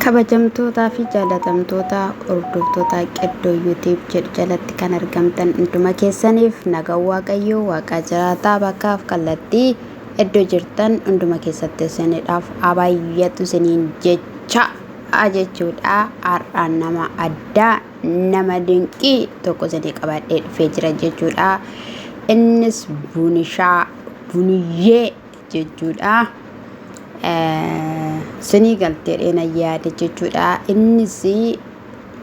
Kabajamtootaa fi jaalatamtoota hordoftoota Qeddoo YouTube jedhu jalatti kan argamtan hunduma keessaniif nagaan Waaqayyoo Waaqaa jiraataa bakkaaf kallattii iddoo jirtan hunduma keessatti isiniidhaaf abaay'atu isiniin jecha jechuudha. Har'aan nama addaa nama dinqii tokko isinii qabadhee dhufee jira jechuudha. Innis Bunishaa Buniyyee jechuudha. Sinii galtee dheena yaada jechuudha. Innis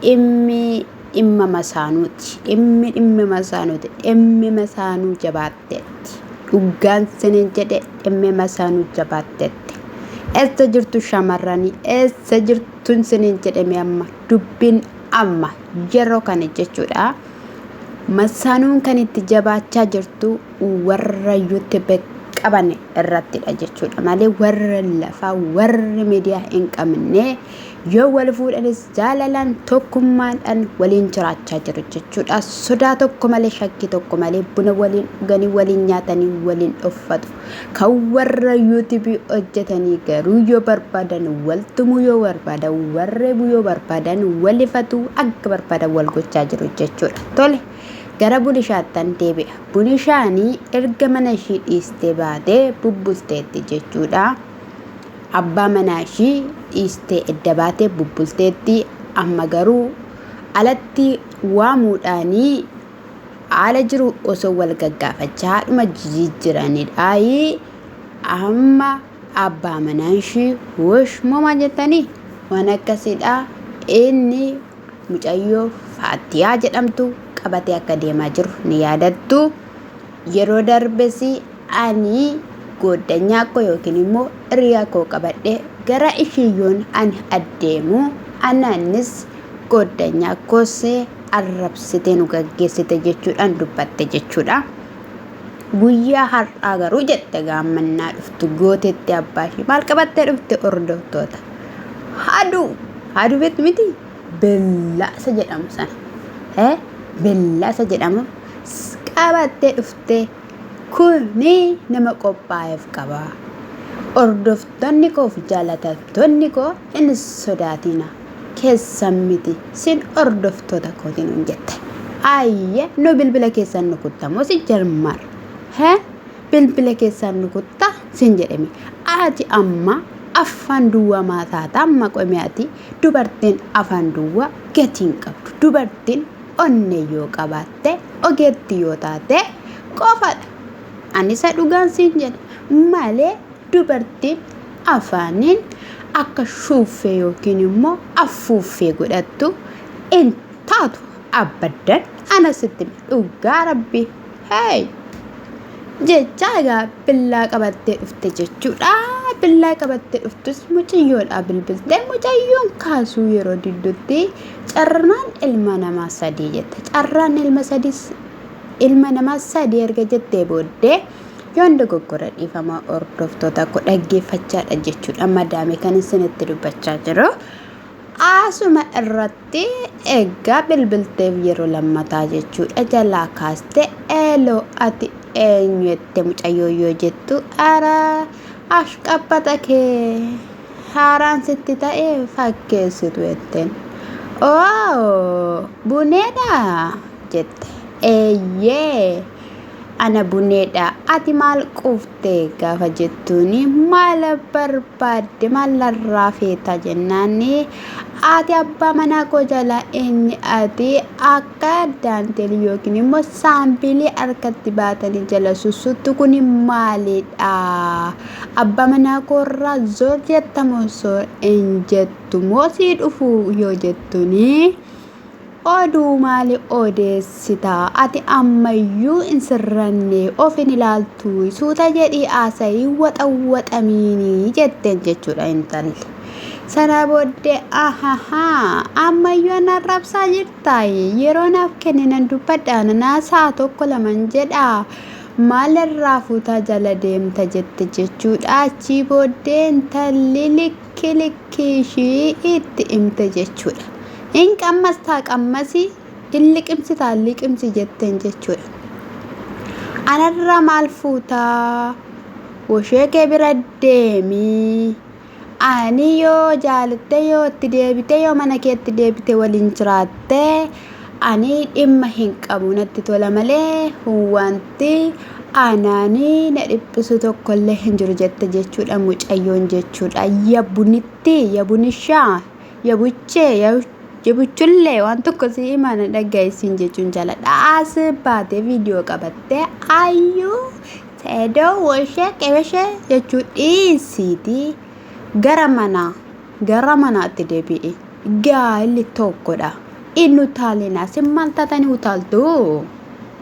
dhimmi dhimma masaanuuti. Dhimmi dhimmi masaanuuti. Dhimmi masaanuu jabaatteetti. Dhugaan sinin jedhe dhimmi masaanuu jabaatteetti. Eessa jirtu shamarranii? Eessa jirtun sinin jedhame amma dubbiin amma yeroo kana jechuudha. Masaanuun kan itti jabaachaa jirtu warra YouTube qaban irrattidha jechuudha malee warra lafaa warri miidiyaa hin qabne yoo wal fuudhanis jaalalaan tokkummaadhaan waliin jiraachaa jiru jechuudha. Sodaa tokko malee shakkii tokko malee buna waliin dhuganii waliin nyaatanii waliin uffatu. Kan warra YouTube hojjetanii garuu yoo barbaadan wal tumuu yoo barbaadan wal reebuu yoo barbaadan wal ifatu akka barbaadan wal gochaa jiru jechuudha. Tole. Gara Bunishaattan deebi'a. Bunishaani erga mana ishii dhiistee baatee bubbulteetti jechuudha. Abbaa manaa ishii dhiistee edda baatee bubbulteetti. Amma garuu alatti waamuudhaanii haala jiru osoo wal gaggaafachaa dhuma jijjiiranidhaayi. Amma abbaa manaan ishii wush moo maal jettanii waan akkasiidha. Inni mucayyoo Faattiyaa jedhamtu qabatee akka deemaa jiru ni yaadattu. Yeroo darbes ani gooddanyaa koo yookiin immoo hiriyaa koo qabadhee gara ishii yoon ani addeemu anaanis gooddanyaa koos arrabsitee nu gaggeessite jechuudhaan dubbatte jechuudha. Guyyaa har'aa garuu jette gaammannaa dhuftu gootetti abbaa ishee maal qabattee dhufte hordoftoota. Haduu haduu beektu miti bellaa isa jedhamu sana. Bellaa isa jedhamu qabattee dhufte kuni nama qophaa'eef qaba. Hordoftoonni koo fi jaalatamtoonni koo hin sodaatina. Keessan miti sin hordoftoota kooti nuun jette. Ayyee nu bilbila keessan nu kutta moo si jarmar. Hee bilbila keessan nu kutta sin jedhemi. Ati amma afaan duwwaa maa taata amma qomi ati dubartiin afaan duwwaa gatii hin qabdu. Dubartiin onnee yoo qabaatte ogeetti yoo taate qofadha. Ani isa dhugaan siin jedha malee dubartiin afaaniin akka shuuffee yookiin immoo afuuffee godhattu hin taatu abbaddan ana sitti dhugaa rabbi hey jechaa egaa billaa qabattee dhufte jechuudha. Billaa qabattee dhuftus mucayyoodhaa bilbiltee mucayyoon kaasuu yeroo diddutti carraan ilma namaa sadii jette. Carraan ilma sadii ilma namaa sadii erga jettee booddee Yoon dogoggora dhiifama hordoftoota koo dhaggeeffachaadha jechuudha. Madaame kan isinitti dubbachaa jiru. Asuma irratti egaa bilbilteef yeroo lammataa jechuudha. Jalaa kaaste eeloo ati eenyu jette mucayyoo yoo jettu ara ashqabbata kee haaraan sitti ta'e fakkeessitu jetteen. Oo buneedha jette. Eeyyee. Ana buneedha ati maal quufte gaafa jettuuni maal barbaadde maal narraa feeta jennaani ati abbaa manaa koo jalaa eenyu ati akka daanteelii yookiin immoo saambilii harkatti baatanii jala sussuttu kun maalidha abbaa manaa koo irraa zoor jettamoo zoor hin jettu moo sii dhufu yoo jettuuni. Oduu maali odeessita ati ammayyuu hin sirranne of hin ilaaltu suuta jedhii haasa'ii waxawwaxamiinii jetteen jechuudha intalli. Sana booddee ahahaa ammayyuu ana arrabsaa jirtaayi yeroo naaf kenni nan dubbadha nanaa sa'a tokko laman jedhaa maal irraa fuutaa jala deemta jette jechuudha achii booddee intalli likki likkii ishii itti himte jechuudha. Hin qammastaa qammasi, hin liqimsitaa liqimsi jetteen jechuudha. Anarraa maal fuutaa? Woshee kee bira deemi. Ani yoo jaalatte, yoo itti deebite, yoo mana keetti deebite waliin jiraatte, ani dhimma hin qabu, natti tola malee wanti anaanii na dhiphisu tokkollee hin jiru jette jechuudha mucayyoon jechuudha. Yabbunitti yabunishaa yabuchee yabuchullee waan tokko si hima, na dhaggeessin jechuun jaaladha. As baatee viidiyoo qabattee ayyuu seedoo washee qebeshee jechuu dhiisiitii gara manaa gara manaatti deebi'i. Gaa'elli tokkodha. Inni utaalinaa sin maal taatanii utaaltu?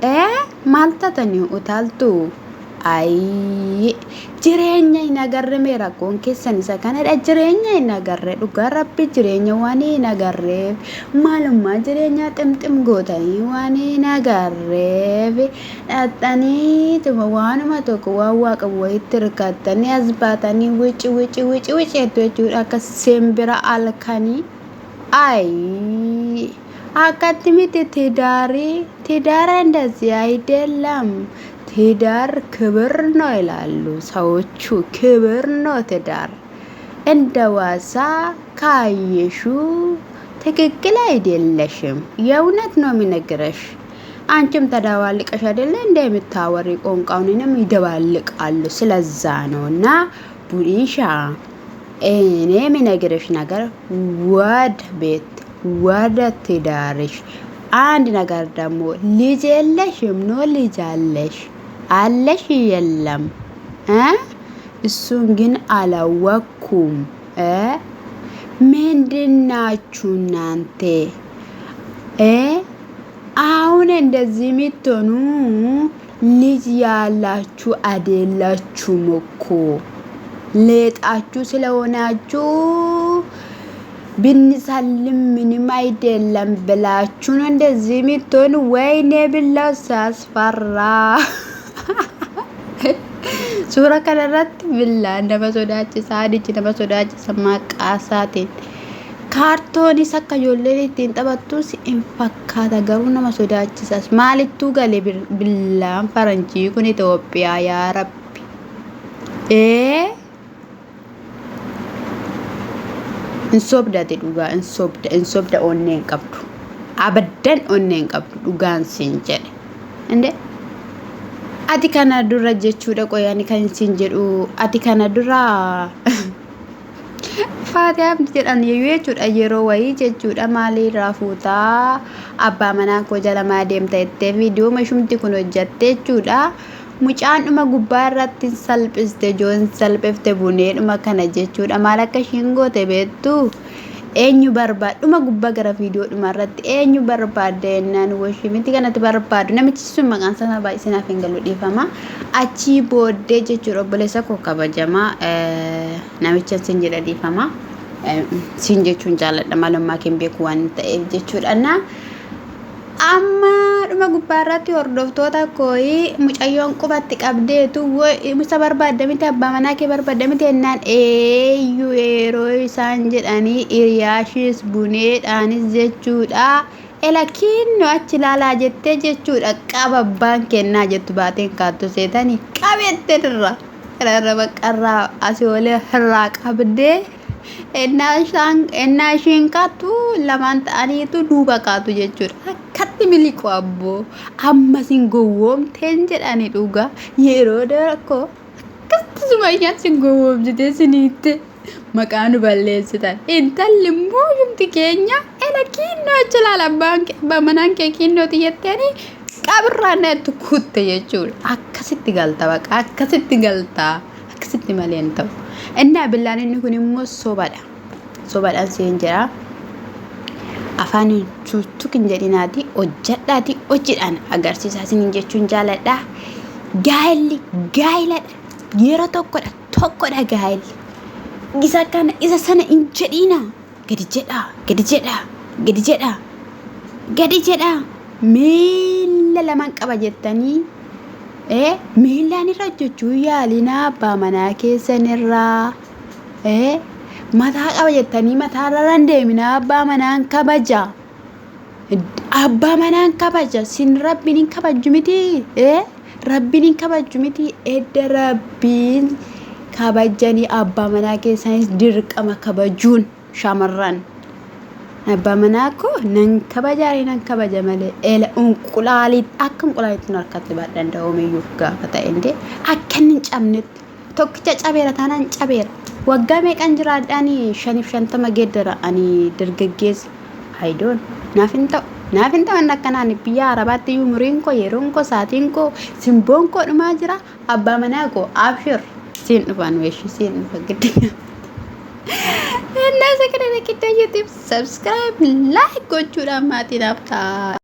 Ee, maal taatanii utaaltu? Ayii, jireenya hin agarre mee, rakkoon keessan isa kanadha. Jireenya hin agarre, dhugaa rabbi, jireenya waan hin agarreef, maalummaa jireenyaa ximxim gootanii waan hin agarreef, dhaxxanii waanuma tokko waan waa qabu wayitti hirkattanii as baatanii wici wici wici wici jettu jechuudha akka simbira halkanii. Ayii, akkatti miti ትዳሪ ትዳር እንደዚህ አይደለም። ትዳር ክብር ነው ይላሉ ሰዎቹ። ክብር ነው ትዳር። እንደ ዋሳ ካየሹ ትክክል አይደለሽም። የእውነት ነው የሚነግረሽ። አንቺም ተደባልቀሽ አይደለ እንደምታወሪ፣ ቋንቋውንም ይደባልቃሉ። ስለዛ ነው። እና ቡኒሻ፣ እኔ የሚነግርሽ ነገር ወደ ቤት ወደ ትዳርሽ። አንድ ነገር ደግሞ ልጅ የለሽም ኖ ልጅ አለሽ አለሽ የለም እ እሱን ግን አላወኩም። እ ምንድናችሁ እናንተ? እ አሁን እንደዚህ የምትሆኑ ልጅ ያላችሁ አይደላችሁም እኮ፣ ሌጣችሁ ስለሆናችሁ ብንሰልም ምንም አይደለም ብላችሁ ነው እንደዚህ የምትሆኑ። ወይኔ ብላው ሲያስፈራ! Suura kanarratti billaan nama sodaachisa, haadichi nama sodaachisa maqaa isaatiin. Kaartoonis akka ijoolleen ittiin taphattus hin fakkaata, garuu nama sodaachisas. Maalittuu gale billaan faranjii kun Itoophiyaa, yaa Rabbi? Ee, hin sobdate dhugaa, hin sobda, hin sobda, onnee hin qabdu. Abaddan onnee hin qabdu, dhugaan siin jedhe. Inde ati kana dura jechuudha, qoyaani kan siin jedhu, ati kana dura Faatihaaf jedhan iyyuu jechuudha, yeroo wayii jechuudha, maaliirraa fuutaa abbaa manaa koo jala maa deemta jettee viidiyoo mashumti kun hojjatte jechuudha. Mucaan dhuma gubbaa irratti salphiste, joon salphifte buneedhuma kana jechuudha. Maal akka ishiin goote beektu? Eenyu barbaad dhuma gubbaa gara viidiyoo dhuma irratti eenyu barbaadde jennaan, washii miti kanatti barbaadu, namichi sun maqaan isaa baay'ee naaf hin galu, dhiifama. Achii booddee jechuudha, obboleessa koo kabajamaa, namicha sin jedha, dhiifama. Sin jechuun jaalladha, maalummaa kee beeku waan ta'eef jechuudha. Na amma dhuma gubbaa irratti, hordoftoota kooyi, mucayyoon qubatti qabdeetu isa barbaadda miti, abbaa manaa kee barbaadda miti jennaan, eeyyu yeroo isaan jedhanii, hiriyaashiis buneedhaanis jechuudha. Ela kiinno achi ilaalaa jettee jechuudha, qaba abbaan kennaa jettu baateen kaattu seetanii qabeette irra irra baqqarraa asii olee irraa qabdee, ennaa ishiin kaattu lamaan ta'aniitu duuba kaatu jechuudha. Akkatti miliqu abboo, amma sin gowwoomteen jedhani dhugaa, yeroo rakkoo akkatti sumayyaan sin gowwoomsitee siniitte maqaa nu balleessitan. Intalli immoo yumti keenya ela kiinnoo achi ilaala, abbaan abbaa manaan kee kiinnooti jetteeni qabirraan nettu kutte jechuudha. Akkasitti galta, baqa akkasitti galta, akkasitti malee hin ta'u. Innaa billaan inni kun immoo sobadha. Sobadhaan siin jedha. Afaan tuttuk hin jedhinaati, hojjadhaati, hojiidhaan agarsiisaa isiniin jechuun jaaladha. Gaa'elli gaa'iladha. Yeroo tokkodha, tokkodha gaa'elli. Isa kana isa sana hin jedhina. Gadi jedhaa, gadi jedhaa, gadi jedhaa, gadi jedhaa. Miila lamaan qaba jettanii miilaan irra hojjechuu yaalinaa abbaa manaa keessan irraa. Mataa qaba jettanii mataa irra hin deeminaa, abbaa manaan kabaja. Abbaa manaan kabaja. Sin rabbiin hin kabaju miti. Rabbiin hin kabaju miti. Edda rabbiin Kabajjanii abbaa manaa keessanis dirqama kabajuun shamarran. Abbaa manaa koo nan kabajaaree nan kabaja malee eela unqulaalii akka unqulaaliitti nu harkatti baadhan da'oomiyyuu gaafa ta'e indee akka inni hin cabnetti tokkicha cabeera taanaan cabeera. Waggaa meeqan jiraadhaani 55 geeddara ani dargaggeessa. I don't naaf hin ta'u. Naaf hin ta'u inni akkanaan biyya Arabaatti iyyuu umuriin koo yeroon koo saatiin koo simboon koo dhumaa jira. Abbaa manaa koo abshir siin dhufa nu eshi siin dhufa giddi. Innaa isa kana rakkiddoo YouTube subscribe like gochuudhaan maatii naaf ta'a.